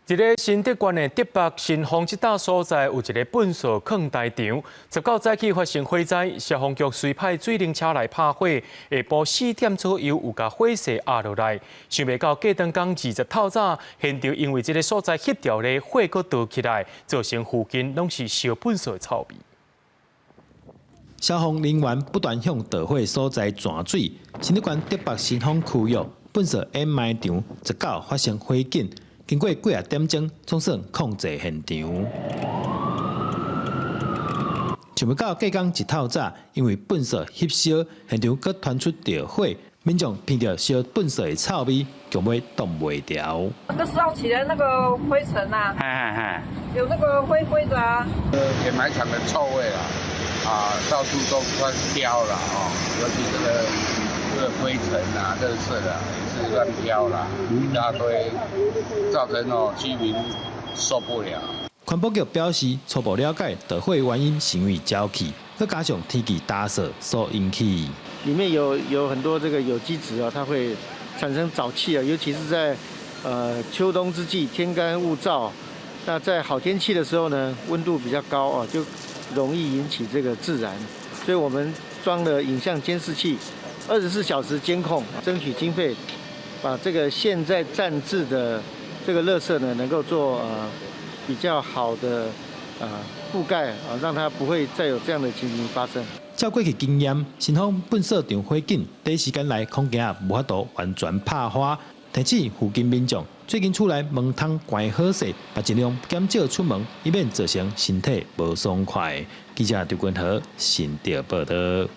佇咧新竹縣的竹北新豐這搭所在有一个糞埽囥台場，19早起發生火災，消防局隨派水冷車來拍火，下晡4點左右有共火勢壓落來，想袂到隔當工20透早，現場因為這个所在翕著咧火閣著起來，造成附近攏是燒糞埽的臭味。消防人員不斷向著火所在湠水，新竹縣竹北新豐區域糞埽掩埋場19發生火警。經過幾仔點鐘，總算控制現場。想袂到隔工一透早，因為糞埽翕燒，現場閣傳出著火，民眾聞著燒糞埽的臭味，強欲擋袂牢。那個燒起來那個灰塵啊，有那個灰灰的啊。掩埋場的臭味啊，啊，到處都亂飄了哦，尤其這個灰塵啊、垃圾啊，也是亂飄啦，一大堆，造成哦居民受不了。環保局表示，初步了解著火原因是因為沼氣，閣加上天氣乾燥所引起。裡面有很多這個有機質啊，它會產生沼氣啊，尤其是在秋冬之際，天乾物燥，那在好天氣的時候呢，溫度比較高啊，就容易引起這個自燃。所以我們裝了影像監視器，24小時監控，爭取經費，把這個現在暫置的這個垃圾呢，能夠做比較好的覆蓋啊，讓它不會再有這樣的情形發生。照過去經驗，新豐糞埽場火警，短時間內恐驚無法度完全拍花。提醒附近民眾最近厝內門窗關好勢，嘛盡量減少出門，以免造成身體無爽快。記者張君和新竹報導。